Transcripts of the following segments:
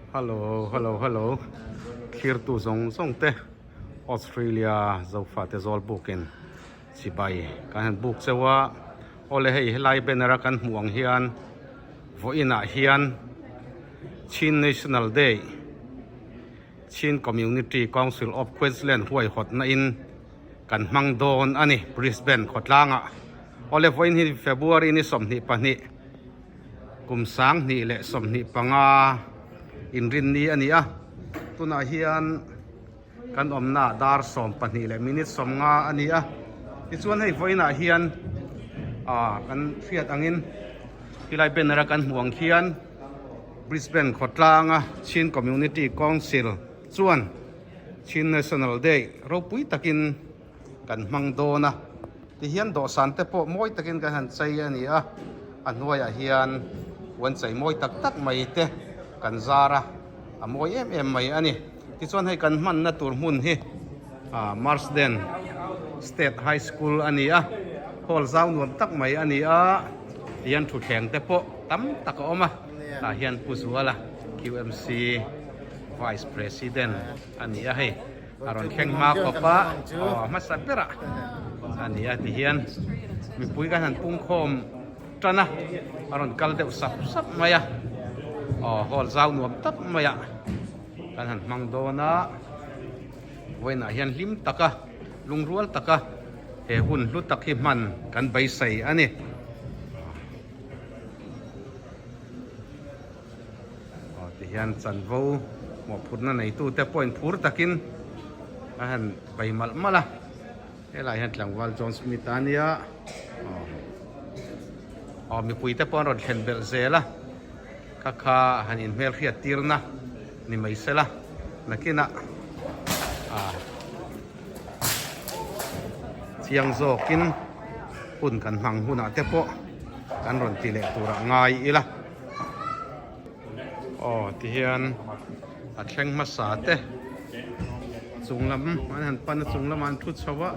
Hello hello hello thlirtu zawng zawng te Australia Zofate zawl bukin chibai kan han buk cheu a awle hei helai banner a kan hmuh ang hian vawiin ah hian Chin National Day Chin Community Council of Queensland huaihawt na in kan hmang dawn a ni Brisbane khawtlang ah awle vawiin hi February ni 22. Kum 2025 inrinni a ni a, tunah hian kan awmna dar 12 leh minute 50 a ni a, tichuan hei vawiinah hian ah kan hriat angin helai banner a kan hmuh ang khian Brisbane khawtlanga Chin Community Council chuan Chin National Day ropui takin kan hmang dawn a tihian dawhsan te pawh mawi takin kan han chei a ni a a hnuaiah hian uan chei mawi tak tak mai te kan zar a a mawi em em mai a ni tichuan hei kan hmanna tur hmun hi ah Marsden State High School a ni a hall zau nuam tak mai a ni a tihian thutthleng te pawh tam tak a awm a tah hian Pu Zuala Q_M_C Vice President a ni a hei. A rawn thleng hma khawp a, aw hmasa berah a ni a tihian mipui kan han pungkhawm tan a, a rawn kal deuh sap sap mai a, aw hall zau nuam tak mai a kan han hmang dawn a, vawiinah hian hlim taka lungrual taka he hun hlu tak hi hman kan beisei a ni. Aw tihian chanvo mawhphurhna neitute pawhin phur takin a han bei malh malh a, helaiah hian tlangval John Smith a nia aw aw mipui te pawh an rawn thlen belh zel a, kha kha han inhmelhriat tirna ni mai sela nakinah ah chiang zawkin hun kan hmang hunah te pawh kan rawn ti leh turah ngai ila. Aw tihian a thleng hmasa te chung lam an han pan a chung lamah an thu chho a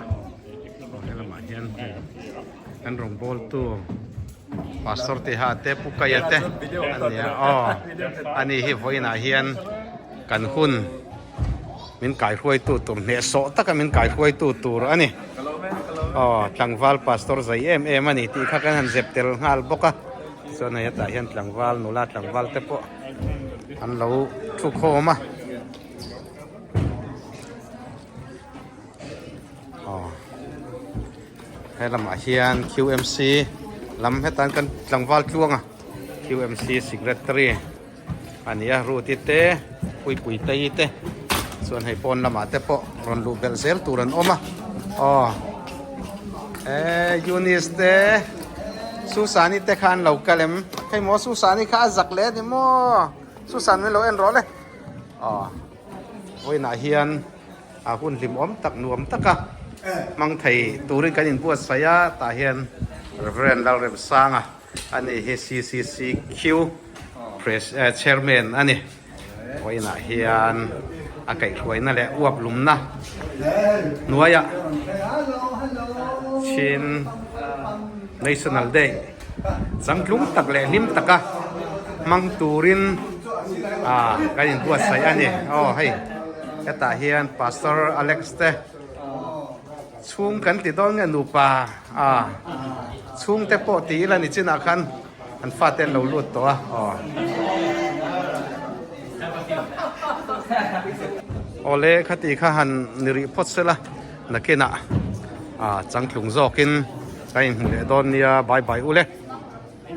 aw helamah hian hei kan rawngbâwl tu pastor tiha te pu kaia te a ni a aw ani hi vawiinah hian kan hun min kaihruaitu tur hnehsawh taka min kaihruaitu tur a ni aw tlangval pastor zai em em a ni tih kha kan han zep tel nghal bawk a. Chuan hei hetah hian tlangval nula tlangval te pawh an lo thu khawm a aw he lamah hian Q_M_C lam hetan kan tlangval tluang a Q_M_C secretary a ni a Ruth-i te Puipui tei te chuan hei pawn lamah te pawh rawn luh belh zel tur an awm a aw eh Eunice te Susani te kha an lo kal em hei maw Susani kha a zak leh a ni maw Susan min lo en rawh le aw vawiinah hian a hun hlimawm tak nuam taka hmang thei turin kan inbuatsaih a tah hian Reverend Lalremsanga. Ani hi CCCQ Pres Chairman a ni. Vawiinah hian a kaihhruaina leh uap lumna hnuaiah Chin National Day changtlung tak leh hlim taka hmang turin kan inbuatsaih a ni. Aw hei hetah hian Pastor Alex te. Chhung kan ti dawn nge nupa a chhungte pawh ti ila ni chinah khan an fate an lo lut tawh a aw. Awle khati kha han ni rih phawt sela nakinah a changtlung zawkin ka inhmu leh dawn nia bye bye ule.